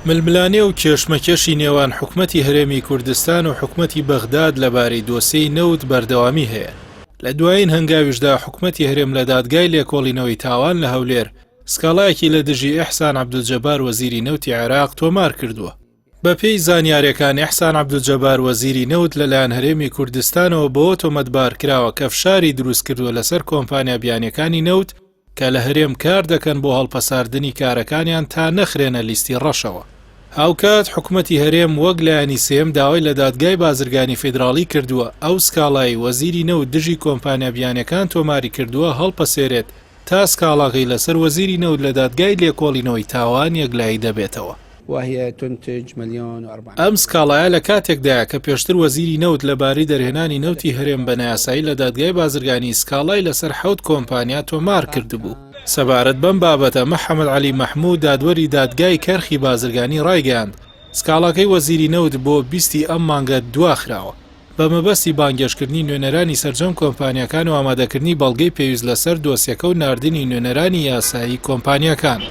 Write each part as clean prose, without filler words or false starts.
ململانێ و کێشمەکێشی نێوان حکومەتی هەرێمی کوردستان و حکومەتی بەغداد لەبارەی دۆسیەی نەوت بەردەوامی هەیە. لە دوایین هەنگاویشدا حکومەتی هەرێم لە دادگای لێکۆڵینەوەی تاوان لە هەولێر سکاڵایەکی لە دژی ئیحسان عەبدولجەبار وەزیری نەوتی عێراق تۆمار کردووە. بەپێی زانیارییەکان ئیحسان عەبدولجەبار وەزیری نەوت لەلایەن هەرێمی کوردستانەوە بەوە تۆمەتبار کراوە کە فشاری دروستکردووە لەسەر کۆمپانیا بیانییەکانی نەوت کە لە هەرێم کار دەکەن بۆ هەڵپەساردنی کارەکانیان تا نەخرێنە لیستی ڕەشەوە. هاوکات حکومەتی هەرێم وەک لایەنی سێیەم داوای لە دادگای بازرگانی فیدراڵی کردووە ئەو سکاڵایەی وەزیری نەوت دژی کۆمپانیا بیانیەکان تۆماری کردووە هەڵپەسێرێت تا سکاڵاکەی لەسەر وەزیری نەوت لە دادگای لێکۆڵینەوەی تاوان یەکلایی دەبێتەوە. ئەم سکاڵایە لە کاتێکدایە کە پێشتر وەزیری نەوت لەبارەی دەرهێنانی نەوتی هەرێم بە نایاسایی لە دادگای بازرگانی سکاڵای لەسەر حەوت کۆمپانیا تۆمار کردبوو. سەبارەت بەم بابەتە محەمەد عەلی مەحموود دادوەری دادگای کەرخی بازرگانی ڕایگەیاند، سکاڵاکەی وەزیری نەوت بۆ 20 ی ئەم مانگە دواخراوە. بە مەبەستی بانگێشتکردنی نوێنەرانی سەرجەم کۆمپانیاکان و ئامادەکردنی بەڵگەی پێویست لەسەر دۆسیەکە و ناردنی نوێنەرانی یاسایی کۆمپانیاکان.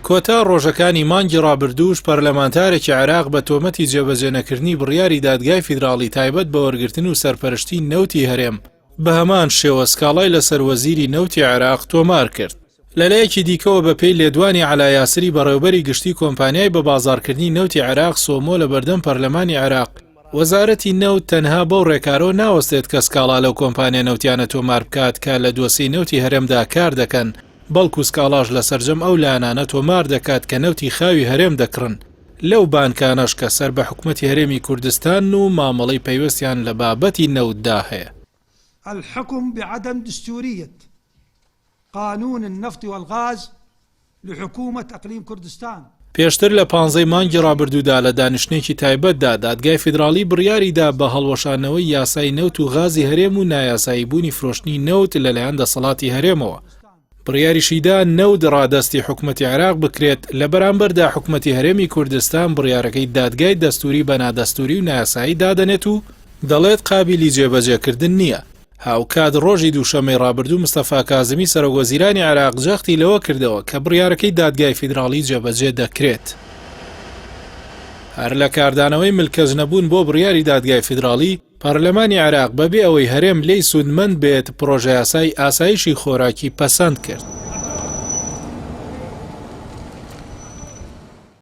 کۆتا ڕۆژەکانی مانگی ڕابردووش پەرلەمانتارێکی عێراق بە تۆمەتی جێبەجێنەکردنی بڕیاری دادگای فیدراڵی تایبەت بە وەرگرتن و سەرپەرشتی نەوتی هەرێم بەهەمان شێوە سکاڵای لەسەر وەزیری نەوتی عێراق تۆمار کرد. لەلایەکی دیکەوە بەپێی لێدوانی عەلا یاسری بەڕێوبەری گشتی کۆمپانیای بەبازاڕکردنی نەوتی عێراق سۆمۆ لە بەردەم پەرلەمانی عێراق، وەزارەتی نەوت تەنها بەو ڕێکارەوە ناوەستێت کە سکاڵا لەو کۆمپانیا نەوتیانە تۆمار بکات کە لە دۆسیەی نەوتی هەرێمدا کار دەکەن، بەڵکو سکاڵاش لە سەرجەم ئەو لایەنانە تۆمار دەکات کە نەوتی خاوی هەرێم دەکڕن لەو بانکانەش کە سەر بە حکومەتی هەرێمی کوردستانن و مامەڵەی پەیوەستیان لە بابەتی نەوتدا هەیە. الحکم بعدم دستوریە قانون النفط والغاز لحکومە اقلیم کوردستان. پێشتر لە پانزەی مانگی ڕابردوودا لە دانیشتنێکی تایبەتدا دادگای فیدراڵی بڕیاریدا بە هەڵوەشاندنەوەی یاسای نەوت و غازی هەرێم و نایاسایی بوونی فرۆشتنی نەوت لەلایەن دەسەڵاتی هەرێمەوە بڕیاریشیدا نەوت ڕادەستی حکومەتی عێراق بکرێت، لە بەرامبەردا حکومەتی هەرێمی کوردستان بڕیارەکەی دادگای دەستووری بە نادەستووری و نایاسایی دادەنێت و دەڵێت قابیلی جێبەجێکردن نییە. هاوکات ڕۆژی دووشەممەی ڕابردوو مستەفا کازمی سەرۆکوەزیرانی عێراق جەختی لەوە کردەوە کە بڕیارەکەی دادگای فیدراڵی جێبەجێ دەکرێت. هەر لە کاردانەوەی ملکەچ نەبوون بۆ بڕیاری دادگای فیدراڵی، پەرلەمانی عێراق بەبێ ئەوەی هەرێم لێی سوودمەند بێت پڕۆژەیاسای ئاسایشی خۆراکی پەسەند کرد.